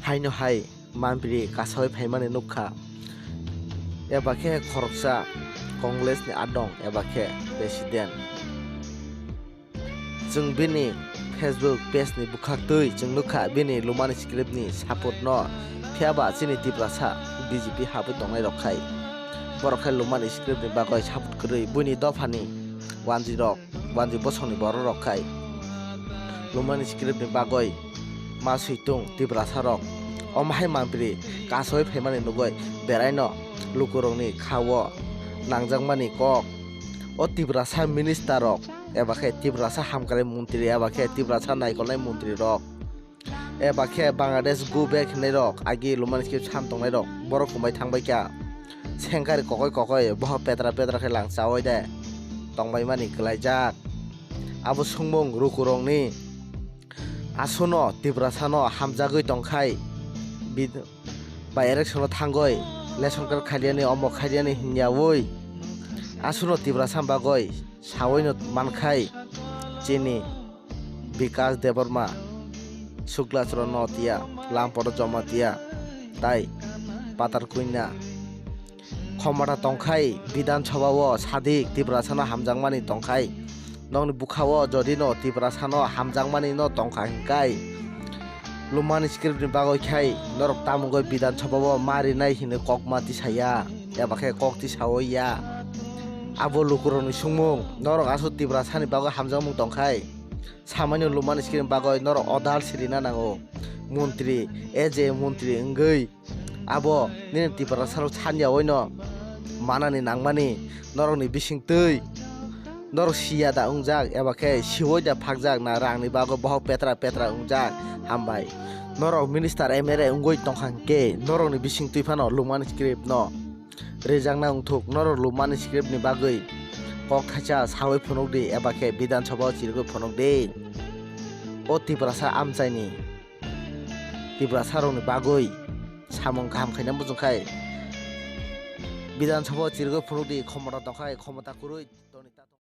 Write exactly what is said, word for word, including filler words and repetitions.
Haino hai mantri kasawi phaimani nukha, eba khe khoroksa Congress ni adong eba khe president. Chwng bini Facebook page ni bwkhaktwi chwng nukha bini Lumani Script ni support no, phiyaba chini Tiprasa B J P habwi tongnai rok khai, borok khai Lumani Script ni bagwi support kwrwi buini dophani wanjwi rok, wanjwi bosongni borok rok khai Lumani Script ni bagwi ma switung Tiprasa rok. Omo hai mantri kasawi phaimani nugwi beraino lukurokni khao nangjakmani kok. O Tiprasa minister rok eba khe Tiprasa hamkrai montri eba khe Tiprasa naikolnai montri rok eba khe Bangladesh go back hinwi rok agi Lumani Script sam tongnai rok borok kumbai thangbai kha. Sengkari kokoi kokoi bohok petra petra khe langchawi de tongbaimani kwlaijak. Abo sungmung lukurokni. Aswkno Tiprasano hamjagwi tongkhai bid-, by election-o thangwi lesson card khailiyani, omo khailiyani hinyawi aswkno Tiprasa bagwi sawino mankhai chini Bikas Debbarma, Sukla Charan Noatia, Lampoto Jamatia, tai Patar Kuina. Khomota tongkhai Bidhan Sabha o sadik Tiprasano hamjakmani tongkhai. Nokni bwkha-o jodi no Tiprasano hamjakmani no tongkha hinkhai, Lumani Script ni bagwi khai norok tamungoi Bidhan Sabha o ma rinai hinwi kok ma tisaya, eba khe kok tisawi ya. Abo lukurokni sungmung, norok aswk Tiprasani bagwi hamjakmung tongkhai, samani Lumani Script ni bagwi norok odal sirina nango. Montri, A J montri wngwi. Abo nini Tiprasa rok sanya oino manani nangmani norokni bising twi norok siya da wngjak eba khe siwoi da phakjak na rangni bagwi bohok petra petra wngjak? Hambai. Norok minister M L A wngwi tongkha hwnkhe norokni bising twi phano Lumani Script no rijakna wngthuk. Norok Lumani Script ni bagwi kok thaisa sawi phunuk di eba khe Bidhan Sabha o chirigwi phunuk di. O Tiprasa amchaini Tiprasa rokni bagwi samung kaham khaina muchung khai Bidhan Sabha o chirigwi phunuk di, khomota tongkhai, khomota kwrwi.